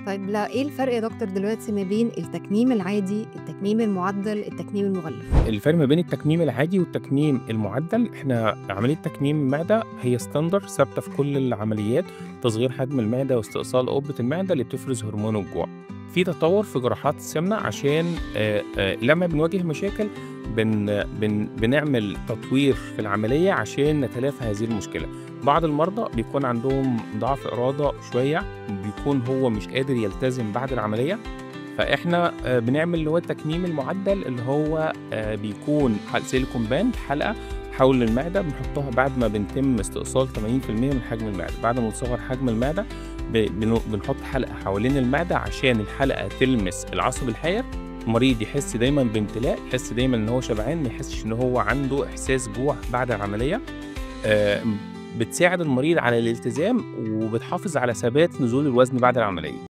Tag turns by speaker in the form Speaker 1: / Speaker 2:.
Speaker 1: طيب لا، إيه الفرق يا دكتور دلوقتي ما بين التكميم العادي، التكميم المعدل، التكميم المغلف؟
Speaker 2: الفرق ما بين التكميم العادي والتكميم المعدل، إحنا عملية تكميم المعدة هي standard ثابتة في كل العمليات، تصغير حجم المعدة واستئصال قبة المعدة اللي بتفرز هرمون الجوع. في تطور في جراحات السمنة عشان لما بنواجه مشاكل بن بن بنعمل تطوير في العملية عشان نتلافى هذه المشكلة. بعض المرضى بيكون عندهم ضعف إرادة شوية، بيكون هو مش قادر يلتزم بعد العملية، فإحنا بنعمل اللي هو التكميم المعدل اللي هو بيكون silicone band، حلقة حول المعدة بنحطها بعد ما بنتم استئصال 80% من حجم المعدة. بعد ما نصغر حجم المعدة بنحط حلقة حوالين المعدة عشان الحلقة تلمس العصب الحائر، المريض يحس دايما بامتلاء، يحس دايما ان هو شبعان، ما يحسش ان هو عنده احساس جوع بعد العملية. بتساعد المريض على الالتزام وبتحافظ على ثبات نزول الوزن بعد العملية.